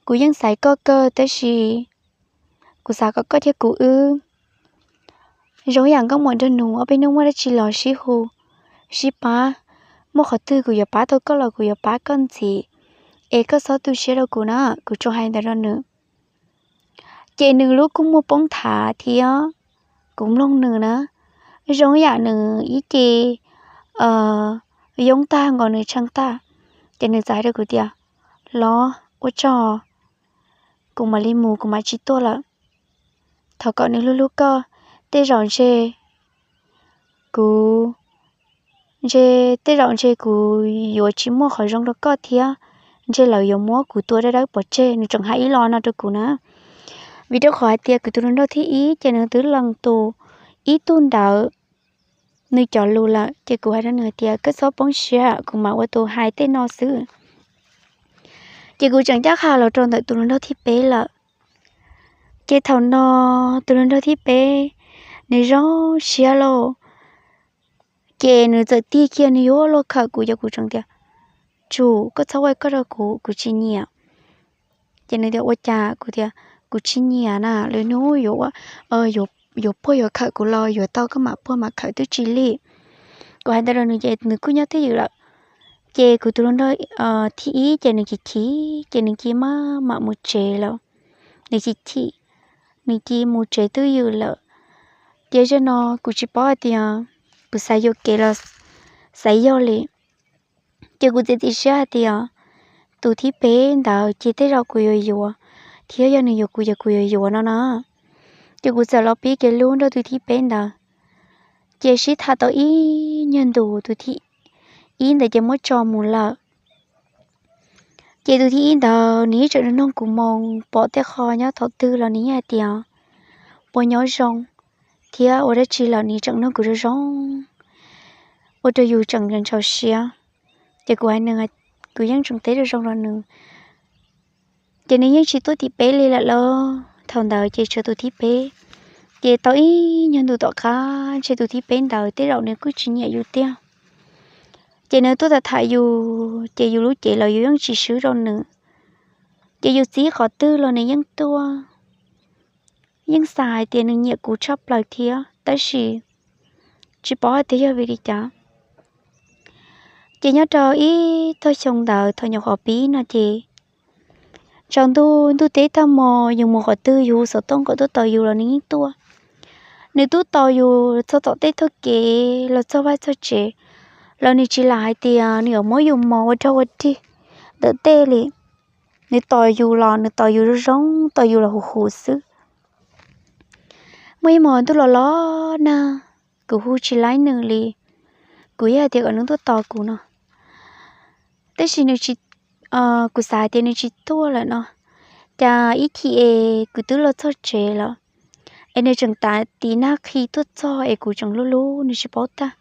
kuv yeej xaiv koj kawg tab sis kuv xav kom koj thiab kuv wb zoo ib yam nkauj muam nraug nus, ob peb hnub muaj dab tsi los sib hu sib pab, muaj qhov twg kuv yuav pab tau koj los kuv yuav pab koj ntxiv, es koj txhob tu siab rau kuv na. Kuv tsuas hais ntawd rau nws. Ces nws lub kua muag poob thav thiab kuv mloog nws na, zoo ib yam nws ib ce yoob tag nkaus nws tshee tag. Ces nws txawm hais rau kuv tias, los ua tsaug, kuv mam li mus kuv mam tsis tuaj lawm. Thov kom nws hlub hlub koj, tej zaum ntshe kuv, ntshe tej zaum ntshe kuv yuav tsis muaj qhov zoo rau koj thiab, ntshe lawv yuav muab kuv tua dawb dawb pov tseg. Nws tseem hais ib lo no rau kuv na, vim rau qhov hais tias kuv tus hluas nraug thib ib ces nws twb lees tus ib tug ntawd nws cov lus lawm. Ces kuv hais rau nws hais tias koj txhob poob siab, kuv mam ua tus hais tej no xwb. Ces kuv tseem ncaj qha los rau ntawm tus hluas nraug thib peb lawm. Ces thaum no tus hluas nraug thib peb nws zoo siab lauj, ces nws txawm tig kiag nws yuav luag khawm kuv, ces kuv tseem tias, tsum, koj txhob ua koj rau kuv, kuv tsis nyiam. Ces nws tias ua cas? Kuv tias kuv tsis nyiam na, lwm hnub yuav, yuav puag yuav khawm kuv los yuav tau, koj mam puag mam khawm twb tsis lig. Kuv hais ntawd rau nws ces nws kuj nyob twj ywm lawm. Ces kuv tus hluas nraug thib ib ces nws chim chim ces nws cia li maj mam mus tsev lawm. Nws chim chim, nws cia li mus tsev twj ywm lawm. Ces zaum no kuv tsis paub hais tias kuv xav yuam kev los xav yog li. Ces kuv txiav txim siab hais tias tus thib peb ntawd ces tej zaum kuv yuav yuav, thiab yog nws yuav kuv ces kuv yuav yuav no na. Ces kuv txawm los pib kev hlub nrog tus thib peb ntawd. Ces sib tham tau ib nyuag ntus, tus thib ib ntawd ces muab tso mus lawm. Ces tus thib ib ntawd nws yeej tseem nug kuv moo pom tej qho nyob thaum twg los nws yeej hais tias puas nyob zoo, thiab ua dab tsi los nws tseem nug kuv zoo zoo, ua rau yus tseem ntshauv siab. Ces kuv hais nws, kuv yeej tseem teb zoo zoo rau nws. Ces nws yeej tsis tuaj tim peb li lawm lauj. Thaum ntawd ces tshuav tus thib peb. Ces tau ib nyuag ntus tom qab ntshe tus thib peb ntawd tej zaum nws kuj tsis nyiam yus tiag. Ces nws tuaj tham tham yus ces yus lub cev los yus yeej tsis swb rau nws. Ces yus txib qhov twg los nws yeej tuaj. Yeej xav hais tias nws nyiam kuv tshaj plaws thiab tab sis tsis paub hais tias yog vim li cas. Ces nyob rau ib tog xyoo ntawd thaum nyuam qhuav pib no ces tsaus ntuj ntuj teb tag hmo yus mus qhov twg yus hu xov tooj kom tuaj tos yus los nws yeej tuaj. Nws tuaj tos yus txog tom tej txoj kev los txog vaj txog tsev los nws tsis lam hais tias nws yuav muab yus mos ua rog ua rig ntawm tej li. Nws tos yus los nws tos yus zoo zoo, tos yus los huv huv xwb. Muaj ib hmos ntuj los los nag, kuv hu tsis laib nws li. Kuv yeej hais tias kom nws tuaj tos kuv no. Tab sis nws tsis, kuv xav hais tias nws tsis tuaj lawm no, cas ib chim es kuv twb los txog tsev lawm, es nws tseem tav tiv nag qhi tuaj txog es kuv tseem hlub hlub nws tsis paub tag.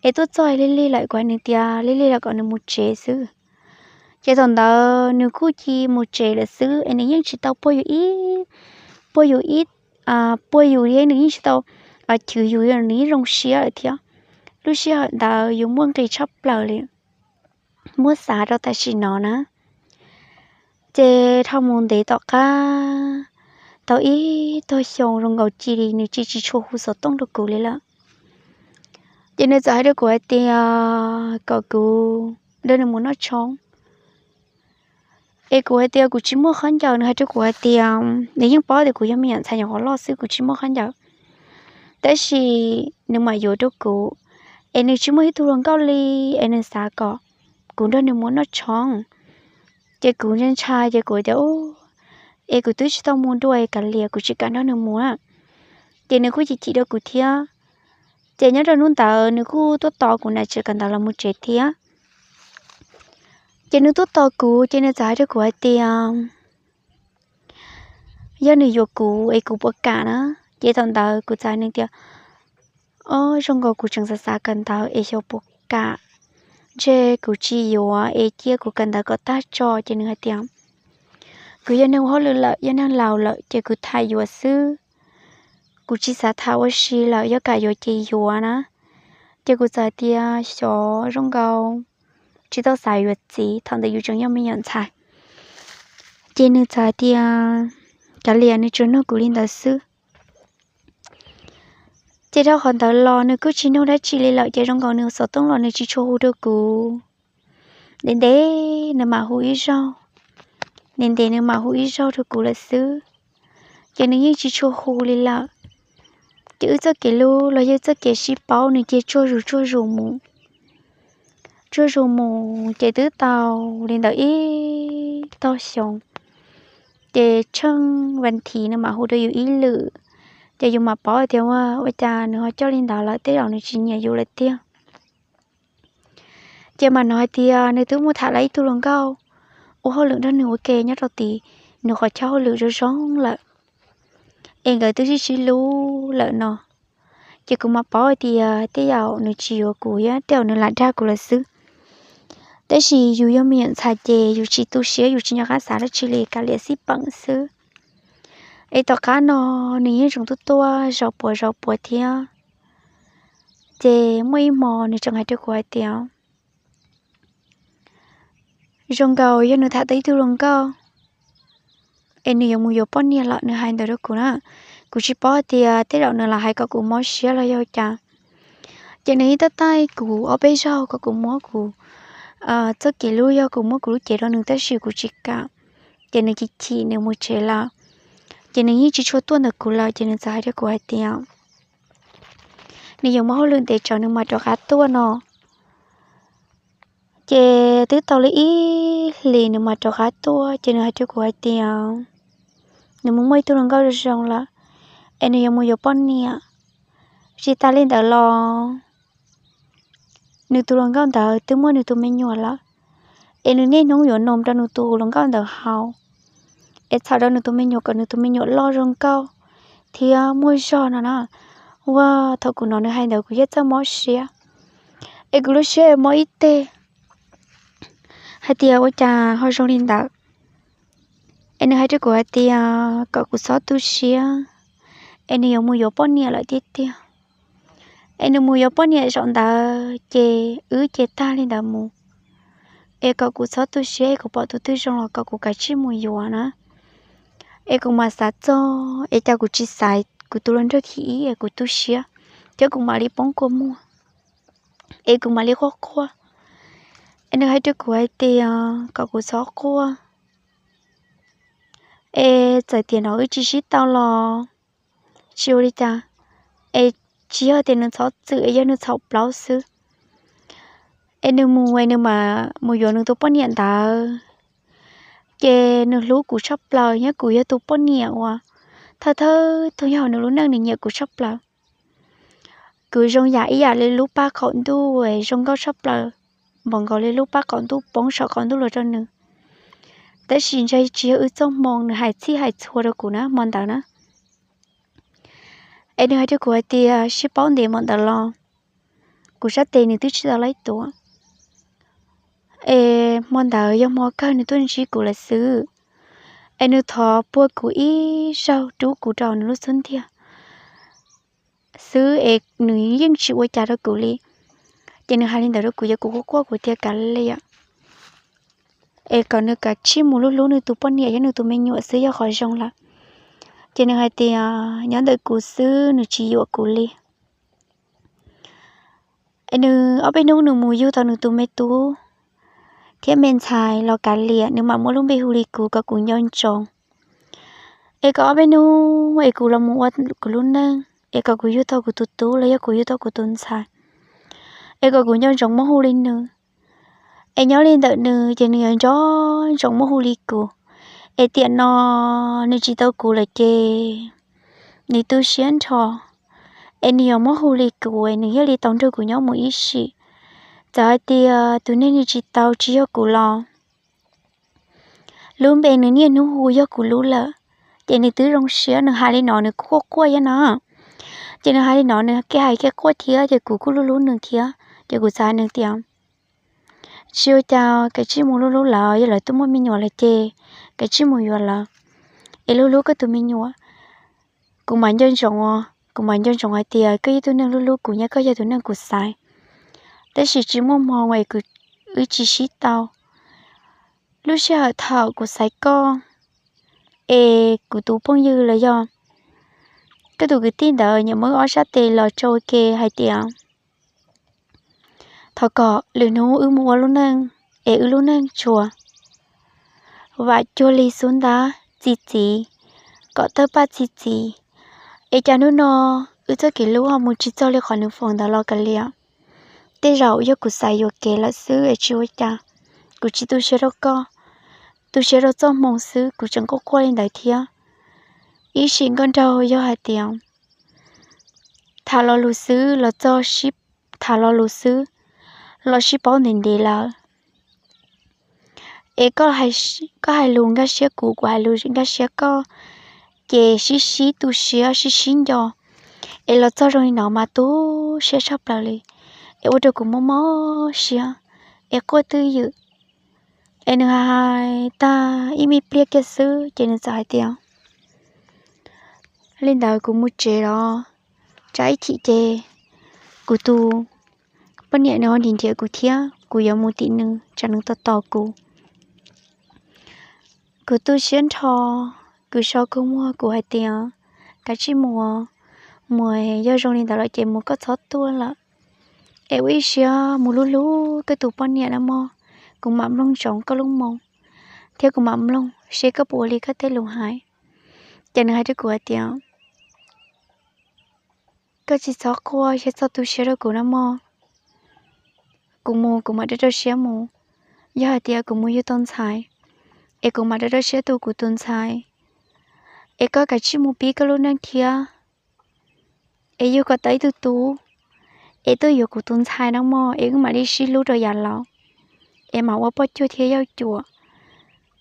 Es tuaj txog lig lig lawm kuv hais nws tias lig lig lawm kom nws mus tsev xwb. Ces thaum ntawd nws kuj cia mus tsev lawm xwb es nws yeej tsis tau puag yus ib, puag yus ib, puag yus thiab nws yeej tsis tau chwv yus, nws yeej zoo siab lawm thiab. Lub sij hawm ntawd yus muaj nqis tshaj plaws li, muab xav rau tam sim no na. Ces dhau mus ntev tom qab tau ib tog xyoo zoo nkaus cia li nws tsis tsis tshua hu xov tooj rau kuv li lawm. Ces nws txawm hais rau kuv hais tias kom kuv nrog nws mus noj tshoob. Es kuv hais tias kuv tsis muaj khaub ncaws, nws hais rau kuv hais tias nws yeej paub tias kuv yog me nyuam ntxhais nyuam qhuav loj xwb, kuv tsis muaj khaub ncaws, tab sis nws mam yuav rau kuv, es nws tsis muaj ib tug hluas nkauj li, es nws xav kom kuv nrog nws mus noj tshoob. Ces kuv ntshai ntshai ces kuv tias, es kuv twb tsis tau mus dua es kav liam, kuv tsis kam nrog nws mus na. Ces nws kuj chim chim rau kuv thiab. Ces nyob rau hnub ntawd nws kuj tuaj tos kuv na, tseem kawm ntawv los mus tsev thiab. Ces nws tuaj tos kuv ces nws txawm hais rau kuv hais tias yog nws yuav kuv es kuv puas kam na. Ces thaum ntawd kuv txawm hais nws tias, o, zoo nkaus kuv tseem xav xav kawm ntawv es xyov puas kam, ntshe kuv tsis yuav es cia kuv kawm ntawv kom tag tso. Ces nws hais tias kuv yog neeg ua hauj lwm lawm, yog neeg laus lawm ces kuv tham yuav xwb, kuv tsis xav tham ua si lawm, yog kam yuav ces yuav na. Ces kuv txawm hais tias xyov, zoo nkaus tsis tau xav yuav txiv, thaum ntawd yus tseem yog me nyuam ntxhais. Ces nws txawm hais tias kav liam, nws tsuas nug kuv li ntawd xwb. Ces dhau qhov ntawd los nws kuj tsis nug dab tsi li lawm, ces zoo nkaus nws xov tooj los nws tsis tshua hu rau kuv. Ntev ntev nws mam hu ib zaug, ntev ntev nws mam hu ib zaug rau kuv lawm xwb, ces nws yeej tsis tshua hu li lawm. Ces wb txoj kev hlub los yog txoj kev sib paub nws cia tsuag zus tsuag zus mus, tsuag zus mus ces twb tau li ntawd ib tog xyoo. Ces tsheej vas thiv nws mam hu rau yus ib lwm, ces yus mam paub tias ua, ua cas nws ho coj li ntawd lawm, tej zaum nws tsis nyiam yus lawm tiag. Ces mam hnov hais tias nws twb mus tham lawm ib tug hluas nkauj ua hauj lwm nrog nws ua ke nyob rau tim nws qhov chaw hauj lwm zoo zoo lawm, es nkawd twb sib sib hlub lawm no. Ces kuv mam paub hais tias tej zaum nws tsis yuav kuv thiab, tej zaum nws lam dag kuv lawm xwb. Tab sis yus yog me nyuam ntxhais ces yus tsis tu siab, yus tsis nco qab xav dab tsi li, kav liam xij peem xwb. Es tom qab no nws yeej tseem tuaj tuaj zaum puav zaum puav thiab. Ces muaj ib hmo nws tseem hais rau kuv hais tias zoo nkaus yog nws tham tau ib tug hluas nkauj es nws yuav mus yuav poj niam lawm, nws hais ntawd rau kuv na. Kuv tsis paub hais tias tej zaum nws lam hais kom kuv mob siab los yog cas. Ces nws yeej tab taij kuv ob peb zaug kom kuv muab kuv txoj kev hlub, yog kuv muab kuv lub cev rau nws, tab sis kuv tsis kam. Ces nws chim chim nws mus tsev lawm. Ces nws yeej tsis tshua tuaj ntawm kuv lawm, ces nws txawm hais rau kuv hais tias nws yuav muaj hauj lwm ntev tsawv nws mam rov qab tuaj no. Ces twb tau li ib hlis nws mam rov qab tuaj, ces nws hais rau kuv hais tias nws mus muaj ib tug hluas nkauj zoo zoo lawm, es nws yuav mus yuav poj niam. Tsis tas li ntawd los nws tus hluas nkauj ntawd twb muaj nws tus me nyuam lawm, es nws niaj hnub yuav num rau nws tus hluas nkauj ntawd haus, es txhawm rau nws tus me nyuam kom nws tus me nyuam loj zoo nkauj thiab muaj zog no na. Ua, thaum kuv hnov nws hais ntawd kuv thiaj txawj mob siab, es kuv lub siab mob ib teg hais tias ua cas ho zoo li ntawd. Es nws hais rau kuv hais tias kom kuv txhob tu siab, es nws yuav mus yuav poj niam lawm tiag tiag. Es nws mus yuav poj niam zaum ntawd ces wb ces tag li ntawd mus. Es kom kuv txhob tu siab, es kuv pom tus twg zoo los kom kuv kav tsij mus yuav na. Es kuv mam xav txog es cas kuv tsis xaiv kuv tus hluas nraug thib ib es kuv tu siab, thiab kuv mam li poob kua muag, es kuv mam li quaj quaj. Es nws hais rau kuv hais tias kom kuv txhob quaj, es txawm tias no wb tsis sib tau los tsis ua li cas, es tsis yog tias nws txhob txwm, es yog nws txhaum plaub xwb. Es nws mus es nws mam mus yuav nws tus poj niam ntawd, ces nws hlub kuv tshaj plaws, nyob kuv yog tus poj niam uas thawj thawj tug yog nws lub neej, nws nyiam kuv tshaj plaws. Kuv zoo yam ib yam li lub paj qaum ntuj es zoo nkauj tshaj plaws. npaum nkaus li lub pab qaum ntuj poob saum qaum ntuj los rau nws. Tab sis ntshe tsis yog wb txoj hmoo, nws hais txhij hais txhua rau kuv na hmo ntawd na. Es nws hais rau kuv hais tias sib paub ntev npaum ntawd los kuv sab tes nws twb tsis tau laib tuav. Es hmo ntawd yog hmo kawg nws tuaj ntsib kuv lawm xwb. Es nws thov puag kuv ib zaug rub kuv rau nws lub xub ntiag xwb es nws yeej tsis ua cas rau kuv li. Ces nws hais li ntawd rau kuv ces kuv quaj quaj kuv tias kav liam, es kom nws kav tsij mus hlub hlub nws tus poj niam thiab nws tus me nyuam xwb yog qhov zoo lawm. Ces nws hais tias nyob ntawm kuv xwb nws tsis yuam kuv li. Es nws ob peb hnub nws mus yug tau nws tus me tub thiab me ntxhais los kav liam, nws mam muab lub npe hu li kuv kom kuv nco ntsoov. Es kom ob peb hnub es kuv los mus ua kuv lub neej es kom kuv yug tau kuv tus tub los yog kuv yug tau kuv tus ntxhais, es kom kuv nco ntsoov muab hu li nws. Es nyob li ntawm nws ces nws yuav nco ntsoov muab hu li kuv. Es tiam no nws tsis tau kuv lawm ces nws tu siab nrho. Es nws yuav muab hu li kuv es nws thiaj li tau nrog kuv nyob mus ib sim. Txawm hais tias tus neeg nws tsis tau tsis yog kuv los lub npe nws niaj hnub hu yog kuv lub lawm, ces nws twb zoo siab, nws hais li no nws quaj quaj thiab no. Ces nws hais li no nws kev hais kev quaj thiab ces kuv kuj hlub hlub nws thiab ces kuv txawm hais nws tias tsis ua cas, kav tsij mus hlub hlub lawv, yog lawv twb muaj me nyuam lawm ces kav tsij mus yuav lawv es hlub hlub koj tus me nyuam. Kuv mam nco ntsoov, kuv mam nco ntsoov hais tias koj yog tus neeg hlub hlub kuv, nyob koj yog tus neeg kuv xaiv, tab sis tsis muaj hmoo es wb tsis sib tau. Lub sij hawm thaum kuv xaiv koj es kuv tus phooj ywg los yog koj tus kwv tij ntawd nyiam muab ob sab tes los tso ua ke hais tias thov kom lwm hnub wb mus ua lub neej es wb lub neej tsuas vam cuag li xub ntab txi txiv, kom tawg paj txi txiv. Es cas hnub no wb txoj kev hlub ho mus tsis txog li qhov nws foom ntawd los kav liam. Tej zaum yog kuv xaiv yuam kev lawm xwb es tsis ua cas. Kuv tsis tu siab rau koj, tu siab rau txoj hmoo xwb, kuv tseem quaj quaj li ntawd thiab. Ib sim nkauj nraug yog hais tias tham lo lus xwb los txog sib, tham lo lus xwb los sib paub ntev ntev lawm. Es koj hais lus nkag siab kuv, kuv hais lus nkag siab koj, ces sib sib tu siab sib sib nco, es los txog zoo li no mas tu siab tshaj plaws li, es ua rau kuv mob mob siab, es quaj twj ywm. Es nws hais tag ib me pliag kiag xwb ces nws txawm hais tias li ntawd kuv mus tsev los, tsam ib chim ces kuv tus poj niam nws ho nrhiav nrhiav kuv thiab kuv yuav mus tim nws tsam nws tos tos kuv. Kuv tu siab nrho, kuv so kua muag kuv hais tias kav tsij mus, mus yog zoo li ntawd lawm ces mus, koj txhob tuaj lawm. Es ua ib siab mus hlub hlub koj tus poj niam na mog, kuv mam mloog ntsoov koj lub moo, thiab kuv mam mloog seb koj puas ua li koj tej lus hais. Ces nws hais rau kuv hais tias koj tsis txhob quaj thiab txhob tu siab rau kuv na mog. Kuv mus kuv mam rau rau siab mus. Yog hais tias kuv mus yug tau ntxhais, es kuv mam rau rau siab tu kuv tus ntxhais. Es koj kav tsij mus pib koj lub neej thiab, es yug kom tau ib tug tub, es tuaj yuav kuv tus ntxhais na mog, es wb mam li sib hlub rau yav laus, es mam ua poj cuag thiab yawg cuam.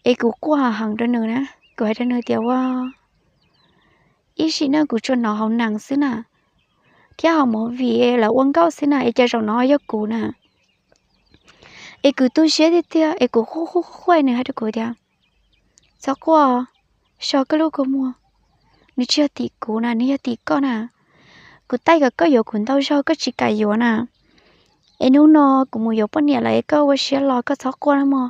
Es kuv quaj heev rau nws na, kuv hais rau nws tias ua ib sim neej kuv tsuas hnov hauv nees xwb na, thiab hauv movie lawv ua nkauj xwb na, es cas zaum no yog kuv na. Es kuv tu siab tiag tiag, es kuv quaj quaj quaj, nws hais rau kuv tias txhob quaj, so koj lub kua muag, nws tsis yog tim kuv na, nws yog tim koj na. Kuv taij kom koj yuav kuv ntau zaug koj tsis kam yuav na. Es hnub no kuv mus yuav poj niam lawm es koj ua siab los, koj txhob quaj na mog.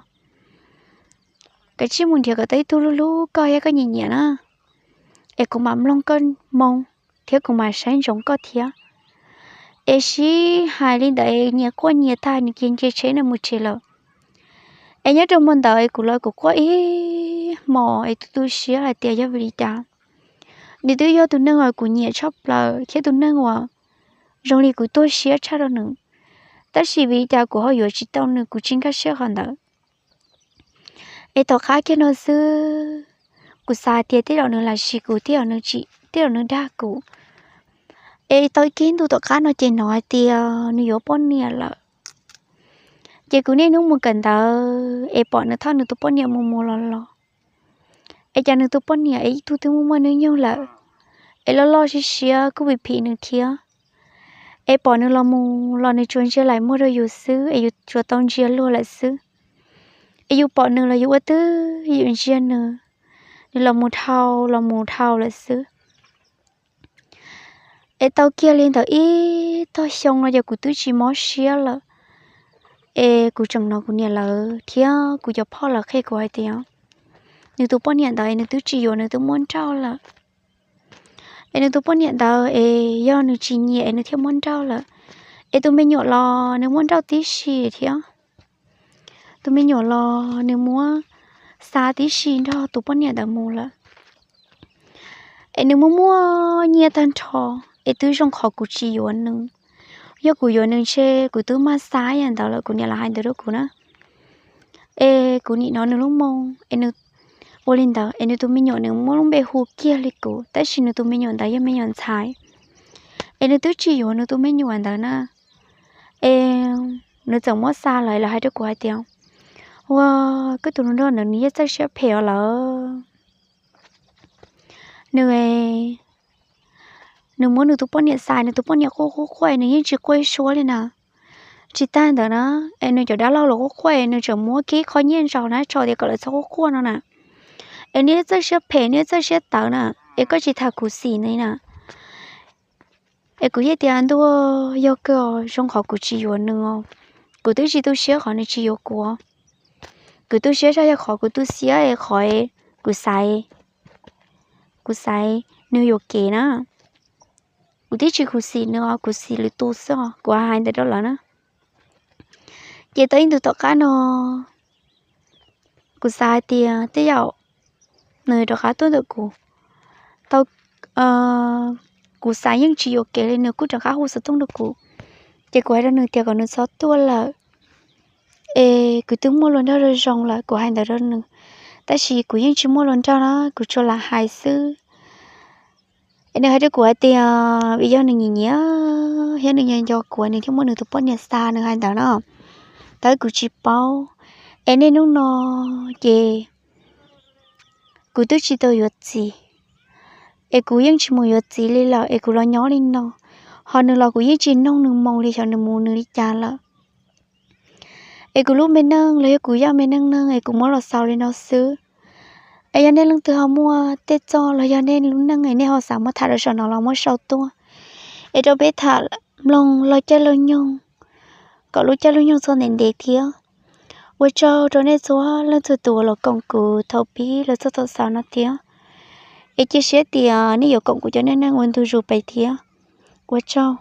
Kav tsij mus nrhiav kom tau ib tug hlub hlub koj thiab koj nyiam nyiam na. Es kuv mam mloog koj moo thiab kuv mam saib ntsoov koj thiab. Es sib hais li ntawd nyias quaj nyias tag, nws cia nce tsheb nws mus tsev lawm. Es nyob rau hmo ntawd es kuv los kuv quaj ib hmos es tu tu siab hais tias yog vim li cas, nws twb yog tus neeg uas kuv nyiam tshaj plaws thiab tus neeg uas zoo li kuv tuag siab tshaj rau nws, tab sis vim li cas kuv ho yuav tsis tau nws, kuv tsis nkag siab qhov ntawd. Es tom qab kiag no xwb, kuv xav hais tias tej zaum nws lam sim kuv, tej zaum nws tsis, tej zaum nws dag kuv. Es tau ib ntu tom qab no ces hnov hais tias nws yuav poj niam lawm. Ces kuv niaj hnub mus kawm ntawv es pom nws thauj nws tus poj niam mus mus los los, es cas nws tus poj niam es ib tug twb muaj muaj hnub nyoog lawm, es loj loj siab siab kuj phim phim nws thiab. Es pom nws los mus los nws tsuas ntsia laim muag rau yus xwb es yus tsuas tau ntsia luag lawm xwb. Es yus pom nws los yus ua twj ywm ntsia nws, nws los mus dhau los mus dhau lawm xwb. Es tau kiag li ntawd ib tog xyoo no ces kuv twb tsis mob siab lawm. Es kuv tseem hnov kuv niam lawv thiab kuv cov phauj lawv qhia kuv hais tias nws tus poj niam ntawd es nws twb tsis yuav, nws twb muab nrauj lawm. Es nws tus poj niam ntawd es yog nws tsis nyiam es nws thiaj muab nrauj lawm. Es tus me nyuam los nws muab nrauj tib si thiab. Tus me nyuam los nws muab xa tib si nrog tus poj niam ntawd mus lawm. Es nws muaj muaj nyiaj tag nrho, es twb zoo qhov kuv tsis yuav nws. Yog kuv yuav nws ntshe kuv twb mag xa yam ntawd lawm, kuv niam lawv hais ntawd rau kuv na. Es kuv nim hnov nws lub moo, es nws ua li ntawd es nws tus me nyuam nws muab lub npe hu kiag li kuv, tab sis nws tus me nyuam ntawd yog me nyuam ntxhais. Es nws twb tsis yuav nws tus me nyuam ntawd na. Es nws txawm muab xa lawm, lawv hais rau kuv hais tias, ua, koj tus hluas nraug ntawd nws yeej txawj siab phem os lawm. Nws, nws muab nws tus poj niam xa, nws tus poj niam quaj quaj quaj, nws yeej tsis quaj ib suab li na. Tsis tag ntawd na, es nws cov dab laug los quaj quaj, nws tseem muab kiag qho nyiaj ntsaus na tso tias kom lawv txhob quaj quaj no na. Es nws txawj siab phem, nws txawj siab tawv na, es koj tsis tham khuv xim nws na. Es kuv yeej tias ntuj, yog kawg zoo qhov kuv tsis yuav nws os. Kuv twb tsis tu siab qhov nws tsis yuav kuv. Kuv tu siab zog yog qhov kuv tu siab es qhov kuv xaiv, kuv xaiv nws yuam kev na. Kuv twb tsis khuv xim nws os, kuv xim lwm tus xwb os, kuv hais ntawd rau lawv na. Ces tau ib ntus tom qab no kuv xav hais tias tej zaum nws rov qab tuaj ntawm kuv tau. Kuv xav yeej tsis yuam kev li, nws kuj rov qab hu xov tooj rau kuv. Ces kuv hais rau nws tias kom nws txhob tuaj lawm, es kuv twb muaj hluas nraug zoo zoo lawm, kuv hais ntawd rau nws. Tab sis kuv yeej tsis muaj hluas nraug na, kuv tsuas lam hais xwb. Es nws hais rau kuv hais tias vim yog nws nyiam nyiam thiab nws nco nco kuv nws thiaj muab nws tus poj niam xa, nws hais ntawd no. Tab kuv tsis paub. Es niaj hnub no ces kuv twb tsis tau yuav txiv, es kuv yeej tsis mus yuav txiv li lawm, es kuv los nyob li no. Ho nws los kuv yeej tsis noog nws moo li, xyov nws mus nws li cas lawm. Es kuv lub me neej los yog kuv yog me neej neeg es kuv muab los xaus li no xwb. Es yog nej leej twg ho muaj tej txoj los yog nej lub neej es nej ho xav muab tham rau saum no los muab sau tuaj, es rau peb tham mloog lub caij lub nyoog, kom lub caij lub nyoog txog ntev ntev thiab. Ua tsaug rau nej txhua leej txhua tus uas los koom kuv thaum pib los txog thaum xaus no thiab. Es cia siab tias nej yuav koom kuv cov neej neeg ua ntu zus pem thiab. Ua tsaug.